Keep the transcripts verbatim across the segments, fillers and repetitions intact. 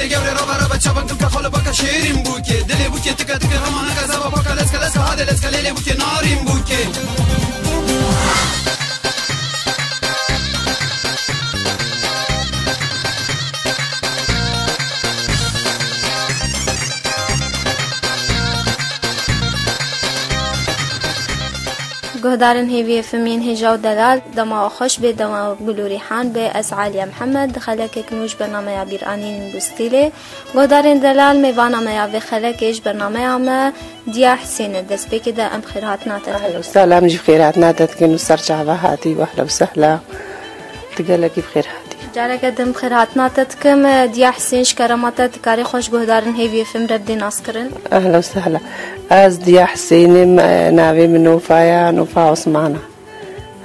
Gewre rava rava çavak duka xolo baka şêrîn bûkê. Dilê bûkê tika tika ramanaka zava baka leska leska hade leska lêlê bûkê narîn bûkê. Guhdarên hêviyê fimîn hêja û delal, dema we xweş bê, dema we gul û rîhan bê. Ez Aliye Mihemed, di xelekek nû ji bernameya Bîranîn bi stîlê. Guhdarên delal, mêvana me ya vê xelekê ji bernameya me Diya Hisên e. Destpêkê de em xêrhatina te dikin. Ehla û sehla, em jî xêrhatina te dikin û ser çava hatî û ehla û sehla. Tu gelekî bi xêr hatî. Careke din bi xêrhatina te dikim. Diya Hisên, ji kerema te dikarî xwe ji guhdarên hêviyê fim re bidê naskirin? Ehla û sehla. Ez Diya Hisên im, navê min Nofa ye, Nofa Osman e.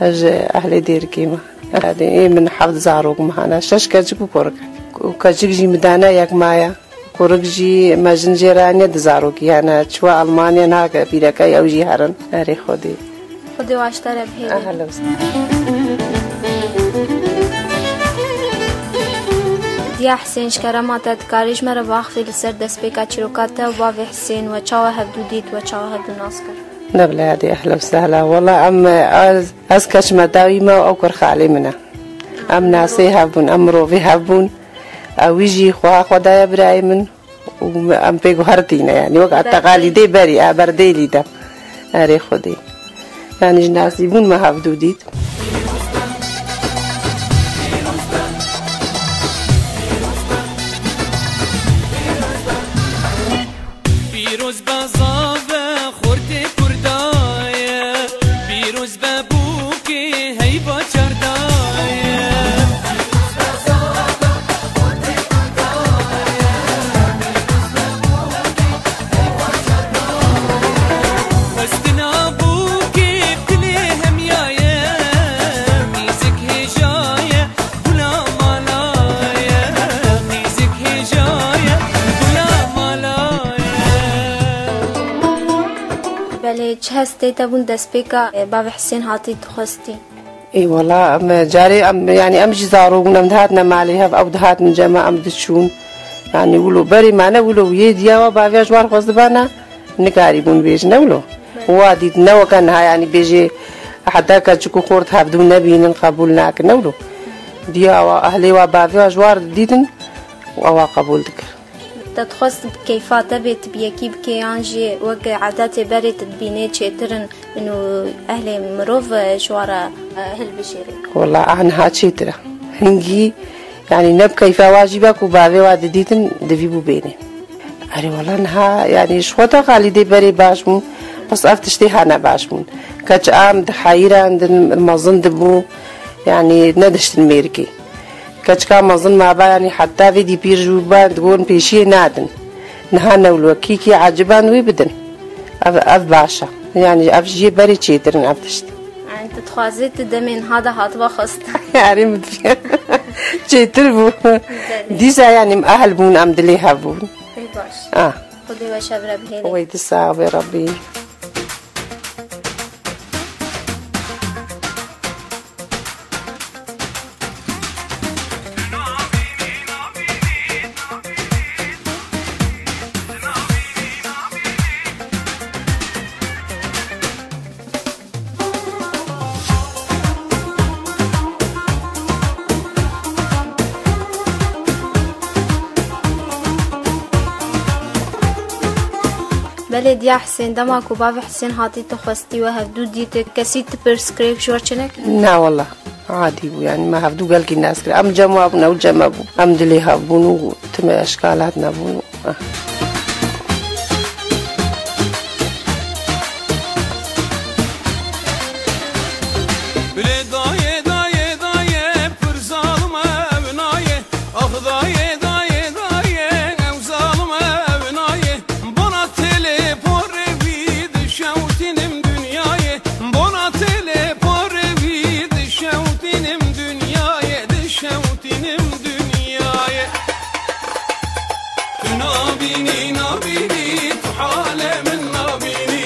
Ez ji ehlê Dêrikê me. Ê min heft zarok me hene, şeş keçik û kurik. Û keçik jî min dane yek maye. Kurik jî mejin jê re hene, du zarokî hene. Çûye Almanya, nake pîreke ew jî herin. Erê Xwedê. Xwedê we ji te re bihêle. Ehla û sehla. Diya Hisên, ji kerema te dikarî ji me re biaxivî li ser destpêka çîroka te û bavê Hisên, we çawa hevdû dît, we çawa hevdû nas kir? Nebla yadê, ehla û sehla. Wela em, ez, ez keçmeta wî me, ew kur xalê min e. Em nasê hev bûn, em mirovê hev bûn. Ew wî jî xweha xwe daye birayê min û em pê guhertîne, yanî wek teqalîdê berî, a berdêlî de. Erê Xwedê. Yanî ji nasîbûn me hevdû dît. Pîroz be zave xortê Kurda ye, pîroz be bûkê heyva çarda ye. Xwestina bûkê bi dilê hemiya ye, qîzik hêja ye. Gula mala ye, qîzik hêja ye, gula mala ye. Belê, çi hestê te bûn destpêka, e, bavê Hisên hatî dixwestî? Ê wela, em carê em, yanî em jî zarok bûn, em dihatine malê hev, ew dihatin cema, em diçûn. Yanî wilo berê mane, wilo yê diya wa bavê ji war xwest dibana. Nikarîbûn bêjin, ne wilo? Wa dît, ne weke niha, yanî bêjê heta keçik û xort hevdû nebînin, qebûl nakin, ne wilo? Diya wa, ehlê wa, bavê wa ji war didîtin û ewa qebûl dikir. Te dixwest bi keyfa te bê, tu bi yekî bikê, yan jî weke edetê berê tu dibînê çêtir in, û ehlê mirov, e, ji wa re, e, hilbijêrê? Wela a niha çêtir e. Hingî, yanî ne bi keyfa wa jî be ku bavê wa didîtin, divî bû bênê. Erê wela niha, yanî ji xwe teqalîdê berê baş bûn, bes ev tiştê hene baş bûn. Keç a em diheyirandin, mezin dibû, yanî nediştin mêrikê. Keçika mezin maba, yanî heta vê dî pîr ji ba digorin pêşiyê nadin. Niha ne wilo, kî kî eciban wî bidin. Ev, ev baş e. Yanî ev ji yê berê çêtir in ev tişt. Yanî tu dixwazî tu demê niha de hatiba xwestin. Erê min difiya. Çêtir bû. Belê. Dîsa yanî em ehl bûn, em dilê hev bûn. Ê baş. Ah. Xwedê we şevre bihêle. Wey dîsa wê Rebbî. Belê diya Hisên, dema ku bavê Hisên hatî tu xwestî we hevdû dît, kesî tu pirs kirê ji we çi nekir? Na wela, adî bû, yanî me hevdû gelkî nas kir. Em cem wa bûn, ew cem me bû. Em dilê hev bûn û time eşkalat nebûn. Ah. Bilê dayê, dayê, dayê, pir zalim ev nayê. Ax dayê, dayê, dayê, ew zalim ev nayê. Bona têlê porê wî dişewtînim dinyayê. Bona têlê porê wî dişewtînim dinyayê, dişewtînim dinyayê. Tu nabînî, nabînî, tu halê min nabînî.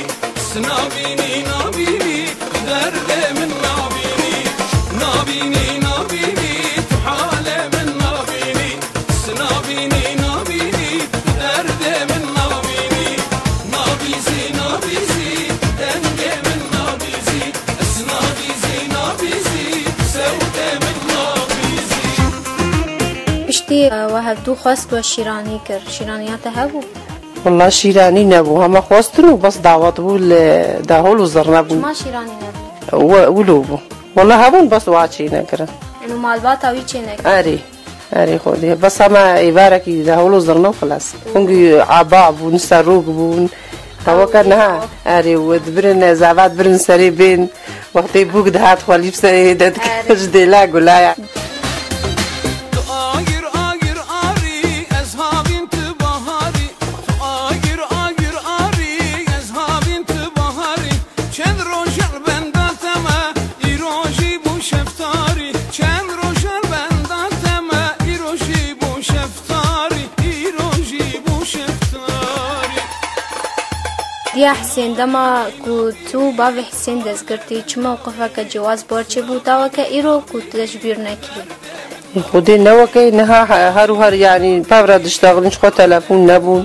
Tu nabînî, nabînî, tu derdê min nabînî. We hevdû xwest we şîranî kir. Şîraniya te hebû? Wela şîranî nebû. Hema xwestin û bes dawet bû li dahol û zirne bûn. Çima şîranî nebû? We wilo bû. Wela hebûn bes wa çê nekirin. Û malbata wî çê nekirin? Erê. Erê xwedê. Bes hema êvarekî dahol û zirne û xilas. Hingî aba bûn, serok bûn. Heweke niha. Erê, we dibirin, zava dibirin serê bên. Wextê bûk dihat xwelî bi serê hê de dikir. Erê. Ji dêla gulaya. Tu agir agir arî, ez havîn tu baharî. Tu agir agir arî, ez havîn tu baharî. Çend roj li benda te me, îro jî bû şeftarî. Çend roj li benda te me, îro jî bû şeftarî. Îro jî bû şeftarî. Diya Hisên, dema ku tu bavê Hisên dest girtî, çi mewqifeke cihaz bi we çêbû, ta weke îro ku tu te ji bîr nekirî? Xwedê ne weke niha he-, her û her, yanî, pevra diştexilin, ji xwe telefon nebûn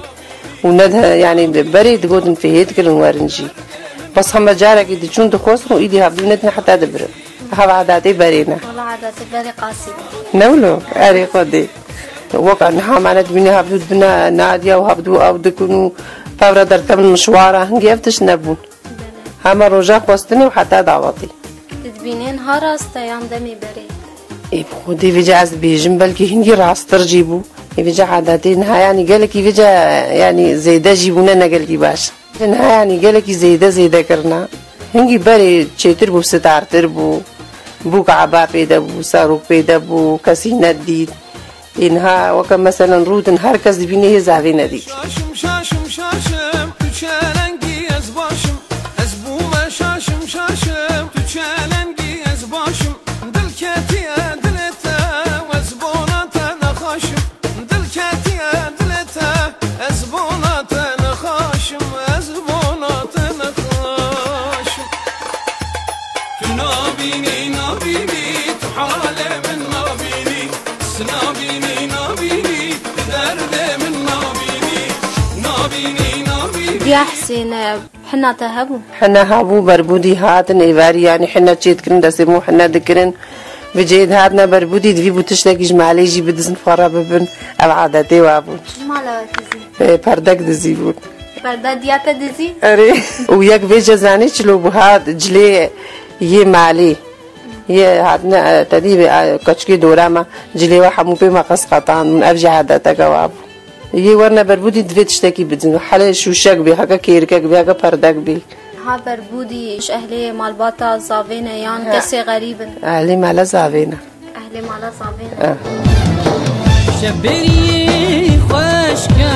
û ne de, yanî, berê digotin fihê dikirin werin jî. Bes heme carekî diçûn dixwestin û îdî hevdû nedin heta dibirin. Heva edatê berê ne. Wala edatê berê qasî. Ne wilo? Erê xwedê. Weka niha me ne dibîne hevdû dibine nadiya û hevdû ew dikin û pevra derkevin mişwara, hingî ev tişt nebûn. Hema roja xwestinê û heta dawetê. Tu dibînên ha rast e yan demê berê? Ê, bi xwedê vêca ez dibêjim, belkî hingî rasttir jî bû. Ê, vêca edatê niha, yanî gelekî vêca, yanî zêde jî bûne, ne gelekî baş. Niha, yanî gelekî zêde, zêde kirine. Hingî berê çêtir bû, sitartir bû. Bûk eba pê de bû, serok pê de bû, kesî nedît. Ê niha weke meselen rûdin her kes dibînê hê zavê nedît. Şaşım şaşım şaşım, tu çelengî ez başım. Ez bûme şaşım şaşım, tu çelengî ez başım. Dil ketiye dilê te, ez bona te nexaşim. Dil ketiye dilê te, ez bona te nexaşim, ez bona te nexaşim. Tu nabînî, nabînî, tu halê min nabînî. Tu nabînî, nabînî, tu derdê min nabînî. Nabînî, nabînî. Diya Hisên, hina te hebû? Hina hebû, berbûdî hatin êvarî, yanî hina çêdikirin, destê min hina dikirin. Vêca dihatine berbûdî, divî bû tiştekî ji malê jî bidizin, xwe re bibin. Ev adetê wa bûn. Çi mala we dizî? Ê, perdek dizî bûn. Perda diya te dizî? Erê. Û yek vêca zanî çilo bû, hat cilê yê malê. Yê hatine, e, te dî, e, keçikê dora me, cilê we hemû pê me qesqetandin. Ev jî adeteke wa bû. Yê werine berbûdî divê tiştekî bidin. Hele şûşek bê, heke kêrikek bê, heke perdek bê. Ha berbûdî ji ehlê malbata zavê ne yan He. kesê xerîb in? Ehlê mala zavê ne. Ehlê mala zavê ne. Eh. Şev berî xweş ke,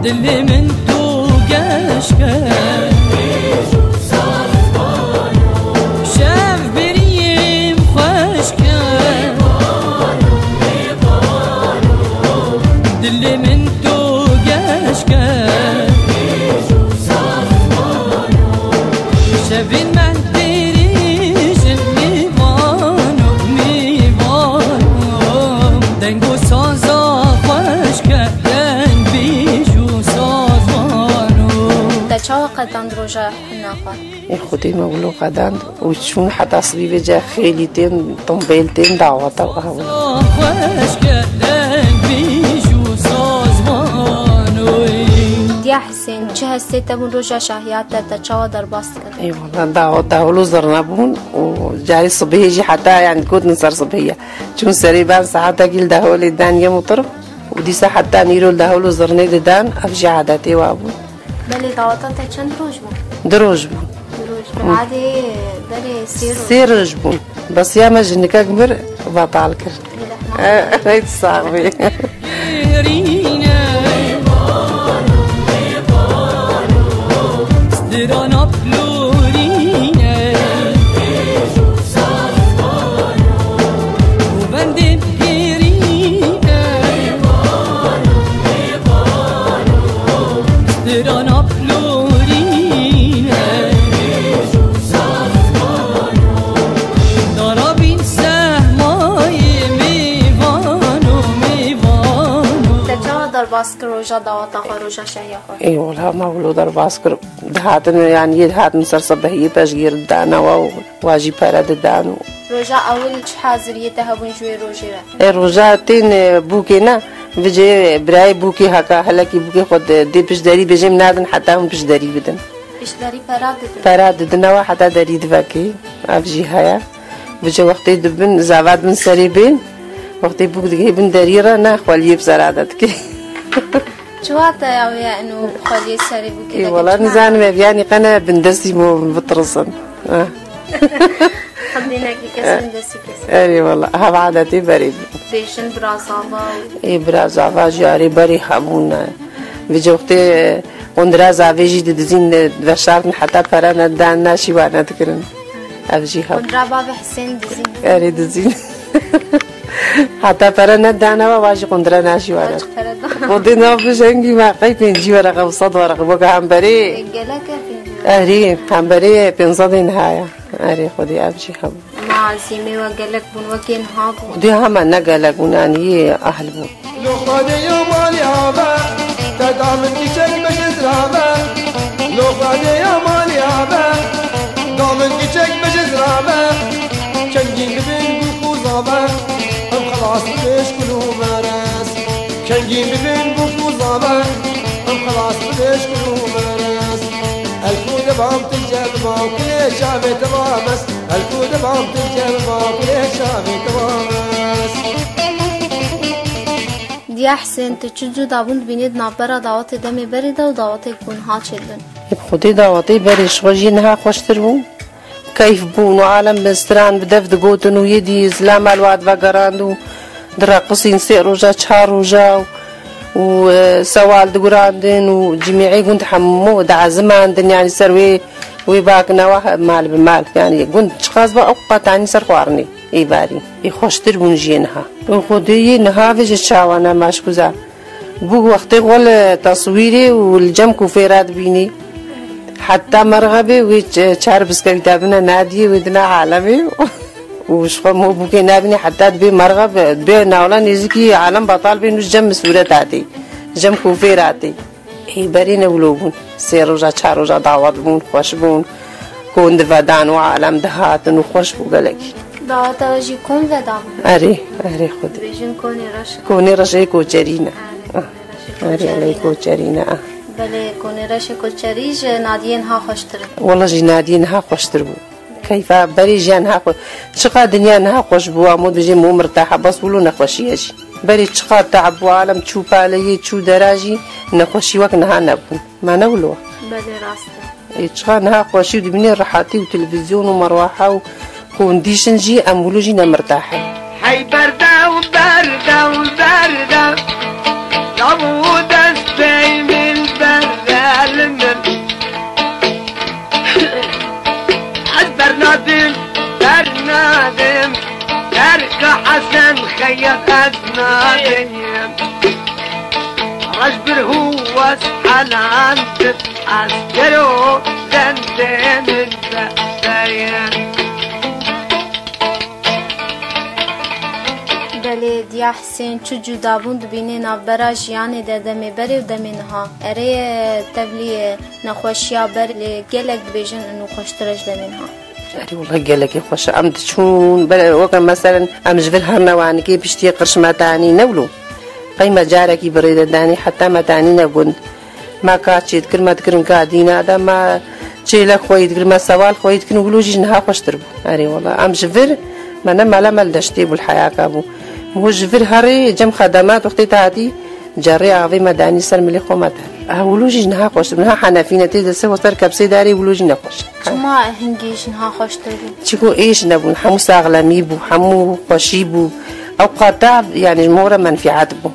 dilê min tu geş ke. Şev berî xweş ke, dilê min tu geş ke. Şevên me dirêj in, mêvano, mêvano. Deng û saza xweş ke, deng bêj û sazvano. Te çawa qedand roja hina xwe? Ê Xwedê me wilo qedand û çûn heta sibî vêca xêlî tên, tombêl tên daweta û ew. Diya Hisên, çi hestê te bûn roja şahiya te, te çawa derbas dikir? Ê wala dawa dahol û zirne bûn û carê sibihê jî heta, yanî gotin ser sibihê ye. Çûn serê ban saetekî li deholê dan yê motor û dîsa heta nîro li dahol û zirnê didan, ev jî adetê wa bû. Belê, daweta te çend roj bû? Du roj bû. Du roj. Bi adê berê sê roj. Sê roj bû. Besiya me jinikek mir, betal kir. Bêrehman. Eh, hiç sax bî. Te çawa Bas kir roja daweta xwe, roja şehiya xwe. Ê wela ma wilo derbas kir. Dihatin, yanî yê dihatin ser sebehiyê pejgêr didanewa û wa jî pere didan û Roja ewil çi haziriyê te hebûn ji wê rojê re? Ê roja tên, e, bûkê ne, vêcê birayê bûkê heka, helekî bûkê xwe di, dê piştderî bêjê min nadin heta hûn piştderî bidin. Piştderî pera didin? Pera didinewa heta derî divekê. Ev jî heye. Vêcê wextê dibin, zava dibin serê bên. Wextê bûk digihê bin derî re, ne xweliyê bi zera de dike. Çiwate ew ye eno xweliyê serê bûkê Ê, de wela çima? Nizanim ev yanî qene bindestî bo bitirisin. Ah. Xwedînekî kes Eh. bindestî kes. Erê wela, hev adetê berê bû. Bêjin birazava û Ê, birazava jî arê berê hebûne. Vêcê wextê qundira zavê jî didizîn, veşartin heta pere nedan, naşî wane dikirin. Ev jî hebû. Qundira bavê Hisên dizîn. Erê dizîn. Heta pere nedanewa, wa jî qundira naşî wane. Kaç pere da? Xwedê nav bijengî me qey pêncî wereqe û sed wereqe, weke hemberê. Gelek e pêncî wereqe. Erê, hemberê pênc sedê niha ye. Erê, xwedê ev jî hebû. Ma zîmê we gelek bûn, wekê niha bûn? Xwedê hema ne gelek bûn, yanî yê ehl bûn. Lo xwedê ya malê ave, te da min çiçek bijizrave. Lo xwedê ya malê ave, da min çiçek bijizrave. Kengî bibin gul qûzave, em xelas bibêj kul û meres. Kengî bibin gul qûzave, em xelas bibêj kul û meres. El ku dibam tu cem ma kulê çavê te ma mes. El ku dibam tu cem ma kulê çavê te ma mes. Diya Hisên, tu çi cuda bûn dibînî di navbera dawetê demê berê de û dawetê ku niha çêdibin? Ê bi Xwedê dawetê berê ji xwe jî niha xweştir bû. Keyf bûn û alem bi stran bi dev digotin û yê dî zilama li wa divegerand û direqisîn sê roja, çar roja û, û, e, sewal digurandin û cimîê gund hemû diezimandin, yanî ser wê, wê bakinewa he-, mal bi mal. Yanî gund çiqas be ew qetanî ser xwarinê ê barî. Ê xweştir bûn jiyê niha. Û Xwedê yê niha vê ji çawa ne maşkuza. Bû wextê xwe li teswîrê û li cem kûfê re dibînî. Heta merxebê wê ç-, çar biskevîta bine nadiyê wê dina alemê. Û ji xwe mo bûkê nabînî heta dibê merxeb, dibê navla nêzîkî alem betal bên û ji cem min sûret hatê. Ji cem kûfê re hatê. Ê berê ne wilo bûn. Sê roja, çar roja dawet bûn, xweş bûn. Kon divedan û alem dihatin û xweş bû gelekî. Daweta we jî kon vedabû? Erê, erê xwedî. Dibêjin konê reş. Konê reş ê koçerî ne. Erê, Ah. konê reşê Erê, koçerî elê ne. koçerî ne, ah. Belê, konê reşê koçerî ji nadiyê niha xweştir e. Wela jî nadiyê niha xweştir bû. Keyfa berê jiyan niha xwe-, çiqa dinya niha xweş bû, amo dibêjê mo mirtaha, bes wilo nexweşiye jî. Berê çiqa te'b bû, alem çû paleyê, çû dera jî, nexweşî wek niha nebûn. Ma ne wilo? Belê, rast e. Ê, çiqa niha xweşî û dibînê rehetî û televîzyon û merwaha û kondîşin jî, em wilo jî ne mirtah in. Hey berdew, berdew, berdew, lav û destey min berde li min. Ez bernadim, bernadim, derga Hesen xeyr ez nadim. Raj bir huwas halan dib, ez gero zendê min be, beye. Belê, Diya Hisên, çi cuda bûn dibînê navbera jiyanê de demê berê û demê niha. Erê, tevlî nexweşiya berê lê gelek dibêjin û xweştir e ji demê niha. Erê, wela gelekî xweş e. Em diçûn, ber-, weke meselen, em ji vir herine wanikê piştiyê qirş me tanî, ne wilo? Qey me carekî bi rê de danî, heta me tanî ne gund. Me ka çê dikir, me dikirin ka dîna de, me çêlek xweyî dikir, me sewal xweyî dikirin, wilo jî ji niha xweştir bû. Erê wela, em ji vir, me ne mele me li deştê bû, li heyaka bû. Min got ji vir herê, cem xedemat wextê te hatî, cerê avê me danî ser milê xwe me te. Ah, wilo jî ji niha xweştir bû. Niha henefî ne tê de se ser kepsê darê, wilo jî nexweş. Çima hingî ji niha xweştir bû? Çiku êş nebûn, hemû saxlemî bû, hemû xweşî bû. Ew qata, yanî ji mo re menfîat bû.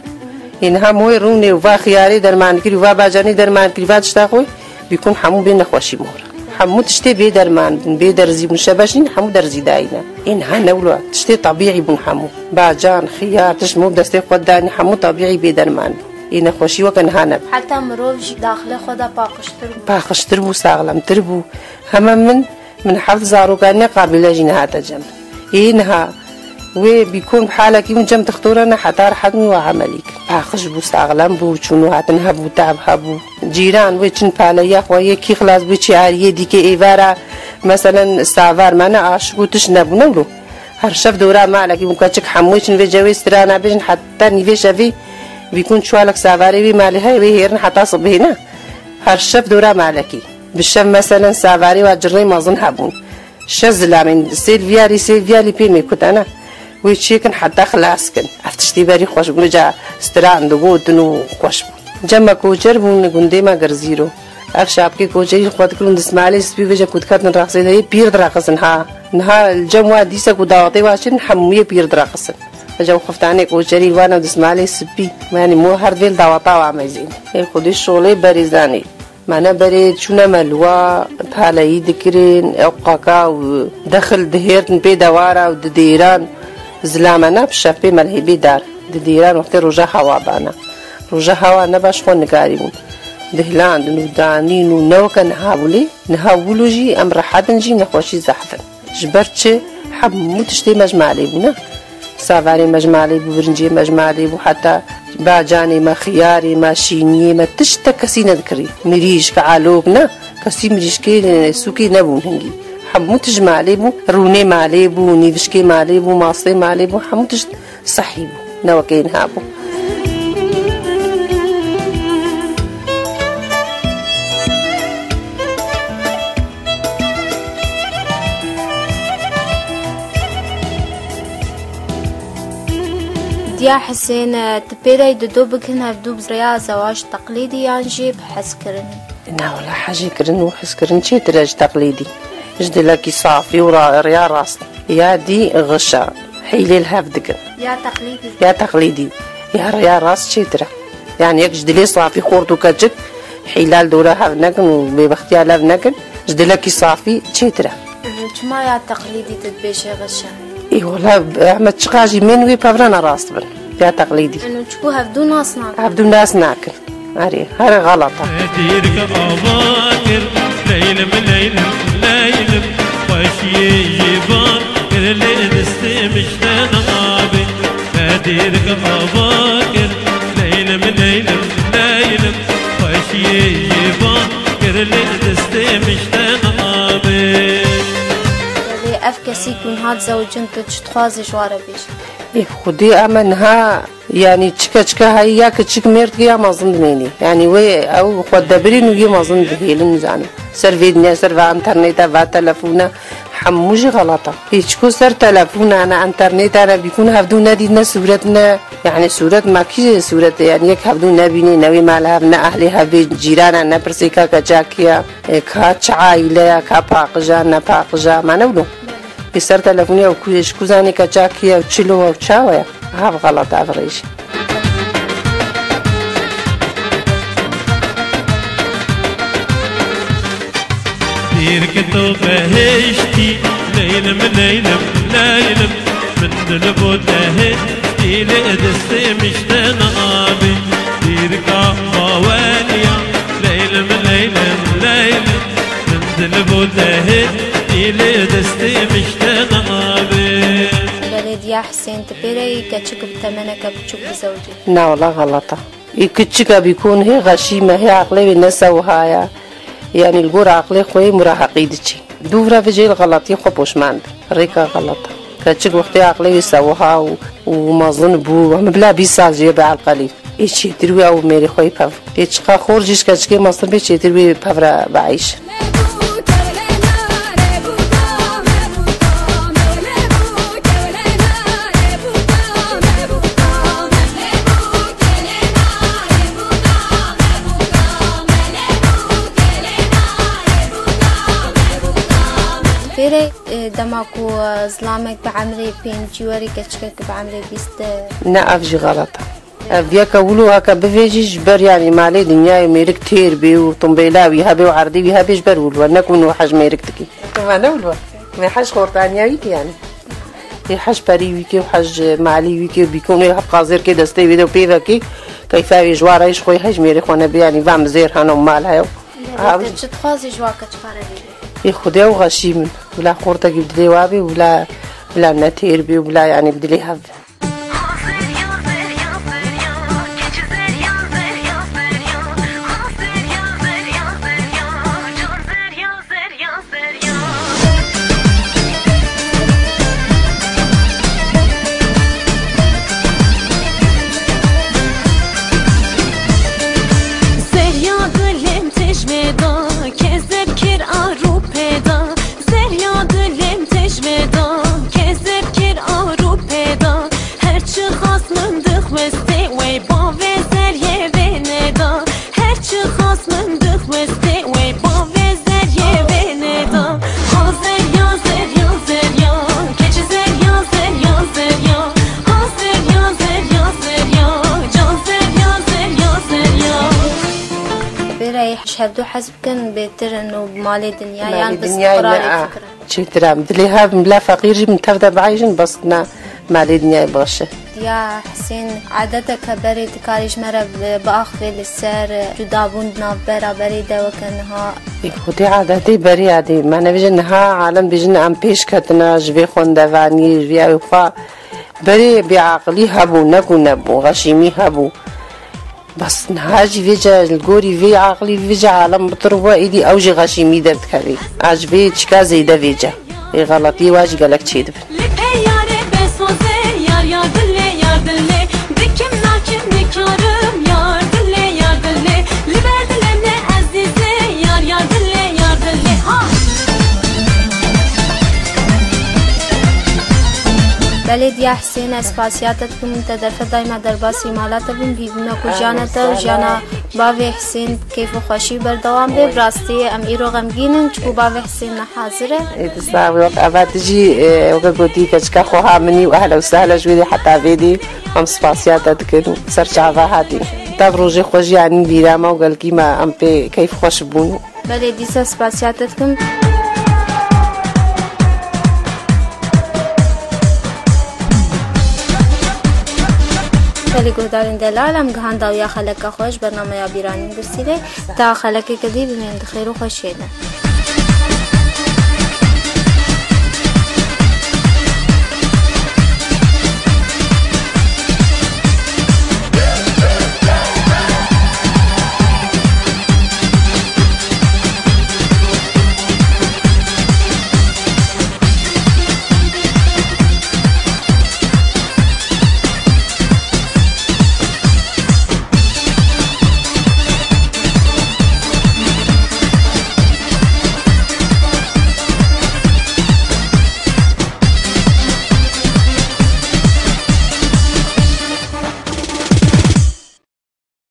Ê niha moyê rûnê û va xiyarê derman dikirî, va bacanê derman dikirî, va tişta xwe, bîkun hemû bê nexweşî mor. Hemû tiştê bê derman bûn, bê derzî bûn, şebeşîn hemû derzî dayîne. Ê niha ne wilo, tiştê tebîî bûn hemû. Bacan, xiyar, tişt mû bi destê xwe danî, hemû tebîî bê derman bûn. Ê nexweşî weke niha nebû. Heta mirov jî daxilê xwe de paqijtir bû. Paqijtir bû, saxlemtir bû. Heme min, min heft zarokan ne qabîle jî nehate cem. Ê niha Wê bîkon bi halekî min cem dixtora ne heta rehet min wa emelî kir. Paqij bû, saxlem bû, çûn û hatin hebû, tab hebû. Cîran wê çin paleya xwe yê kî xilas bû, çi ariyê dîke êvara, meselen, savar me ne aşik û tişt nebû, ne wilo. Her şev dora malekî bû, keçik hemû çin vê cewê strana bêjin, heta nîvê şevî bîkon çuwalek savarê wê malê heye wê hêrin heta sibihê ne. Her şev dora malekî. Bi şev, meselen, savarê wa cirrê mezin hebûn. Şeş zilamên, sê li viyarî, sê li viyarî pê mê kutene. Wê çêkin heta xilas kin. Ev tiştî berî xweş bûn, ca stran digotin û xweş bûn. Cem me koçer bûn, li gundê me Girzîro. Ev şapkê koçerî li xwe dikirin, dismalê spî bêje ku diketin rexsê de yê pîr direqisin ha. Niha li cem wa dîse ku dawetê wa çin, hemûyê pîr direqisin. Eja û xiftanê koçerî li wana dismalê spî. Yanî mo her vê li daweta wa mezîn. Ê Xwedê şolê berîzanî. Me ne berê çûne me li wa, paleyî dikirin, ew qaka û dexil dihêrtin pê dewara û didêran, zilame ne bi şev pê me li hêbê dar, didêran wextê roja hewa bana. Roja hewa ne baş xwe nikarîbûn. Dihlandin û danîn û ne weke niha bû lê, niha wilo jî em rehet in jî nexweşî zehf in. Ji ber çi? Hemû tiştê me ji malê bû, ne? Savarê me ji malê bû, birincê me ji malê bû, heta bacanê me, xiyarê me, şîniyê me, tişt te kesî nedikirî. Mirîşk, alok, ne? Kesî mirîşkê, e, sûkê nebûn hingî. Hemû tişt ji malê bû, rûnê malê bû, nîvişkê malê bû, mastê malê bû, hemû tişt sehî bû, ne wekê niha bû. Diya Hisên, tu pê re dido bikin hevdû bi rêya zewac teqlîdî yan jî bi hezkirin? Na wela hejî kirin û hezkirin çêtir e ji teqlîdî. Ji dilekî safî û ra-, rêya rast. Ya dî xişa, hîlê li hev dikin. Ya teqlîdî. Ya teqlîdî. Ya rêya rast çêtir e. Yani yek ji dilê safî xort û keçik hîla li dora hev nekin û bêbextiya lev nekin. Ji dilekî safî çêtir e. Çima ya teqlîdî tu dibêjî xişa? Ê wela, Ehmed, çiqa jî mêr wê pevre ne rast bin. Ya teqlîdî. Eno çiku hevdû nas nakin. Hevdû nas nakin. Erê, her xelata. Dîrka ava kir, leylim, leylim, leylim, xweşiyê jî bar kir, lê destê min ji te nabe. Dîrka ava kir, leylim, leylim, leylim, xweşiyê jî bar kir, lê destê min ji te nabe. Belê ev kesî ku niha dizewicin tu çi dixwazî ji wan re bêjî? Ê Xwedê, em niha, yanî çi keçika heyî, ya kiçik mêr dike ya mezin dimênî. Yanî wê ew xwe debirîn û yê mezin dihêlin, nizanim. Ser vê dinya, ser va interneta, va telefona, hemû jî xelat e. Ê çiko ser telefona ne, interneta ne, bîkûn hevdû nedît ne sûret ne. Yanî sûret ma kî sûret e? Yanî yek hevdû nebînê, ne wê mala hev, ne ehlê hev bê, cîrana, ne pirsê ka keça kî ye, e, ka çi aîle ye, ka paqij e, ne paqij e, ma ne wilo. Ê ser telefonê ew ku, ji ku zanê keça kî ye, çilo ew çawa ye? Hev xelat ev rêj. Dîrke to behiştî, leylim, leylim, leylim, min dil bo te hiştî, lê destê min ji te nabe. Dîrka baweriya, leylim, leylim, leylim, min dil bo te hiştî, lê destê min ji te nabe. Belediya Husên, tu pê re yî keçik bi temeneke biçûk bizewicî? Na wela xelata. Ê kiçika bîkon hê xeşî me, hê aqlê wê ne sewiha ye. Yanî li gor aqlê xwe yê muraheqî diçî. Dûv re vijê li xelatiyê xwe poşman be. Rêka xelat e. Keçik wextê aqlê wê sewiha û, û mezin bû, em bila bîst sal jê be elqelî. Ê çêtir wê ew mêrê xwe yê pev. Ê çiqa xor jî ji keçikê mezin bê çêtir wê pev re bieyşin. Pêrê, e, dema ku, e, zilamek bi emrê pêncî werî, keçikek bi emrê bîst, e, Ne, ev jî xelet e. Ev yeke wilo heke bivêjî ji ber, yanî malê dinyayê mêrik têr bê û tumbêla wî hebe û erdê wî hebe ji ber wilo, ne ku min hej mêrik dikî. Me ne wilo. Me hej xortaniya wî kî yanî. Ê hej perî wî kê û hej malî wî kê û bîkon wê hep qazêr kê destê wê de û pê vekê keyfa wê ji wa re ji xwe hej mêrê xwe nebê, yanî va mizêr hene û mal heye û. Aha, te çi dixwazî ji wa keçika re bêjî? Ê Xwedê ew xeşî min. Wila xortekî bi dilê wa bê, wila Bila ne têr bî û bila, yanî, bi dilê hev. Zerya dilêm tejmê da, kezeb kir a rûpê da. Zerya dilêm tejmê da, kezeb kir a rûpê da. Her çi xas min dixwestê, wey bavê Zeryê vê neda. Her çi xas min dixwestê, wey bavê Zeryê vê neda. Ha Zerya, Zerya, Zerya, keçi Zerya, Zerya, Zerya. Ha Zerya, Zerya, Zerya, can Zerya, Zerya, Zerya. Bêreyê ji hevdu hez bikin bêtir in û bi malê dinya yan Malê bi dinyayê istiqrarê ne, a. Fikir in. Çêtir e. Dilê hev bila feqîr jî min tev de bieyjin, bes ne malê dinyayê baş e. Diya Husên, edeteke berê dikarî ji me re bi-, biaxivê li ser cudabûn di navbera berê de weke niha? Ê, ku tê edetê berê ya dê. Me nebêje niha alem bêjin em pêş ketine ji vê xwendevaniyê, ji vê ew xwe. Berê bêaqilî hebû, ne ku nebû, xeşîmî hebû. Bes niha jî vêce li gorî vê aqilî vêce alem bitir bû, êdî ew jî xeşîmî derdikevê. A ji vê çika zêde vêce. Ê xeletiyê wa jî gelek çêdibin. Li pey yarê be sozê, yar yar dilê, yar dilê. Dikim nakim nikarim, yar dilê, yar dilê. Li ber dilê ne ezîzê, yar yar dilê, yar dilê. Ha! Belê diya Husên, ez spasiya te dikim, te derfet dayî me derbasî mala te bûn, hîvî me ku jiyana te û jiyana bavê Husên keyf û xweşî berdewam be. Bi rastî em îro xemgîn in, çikû bavê Husên nehazir e. Ê, tu sax bî, wek eva tu jî, e, weke gotî keçika xweha min î û ehla û sehla ji wê dê heta vê dê em spasiya te dikin. Ser çava hatî. Te bi rojê xwe jî anîn bîra me û gelkî me em pê keyf xweş bûn. Belê, dîsa spasiya te dikim. Belê guhdarên delal, em gihan dawiya xeleka xwe ji bernameya Bîranîn Gursîlê. Ta xelekeke dî bimînin di xêr û xweşiyê de.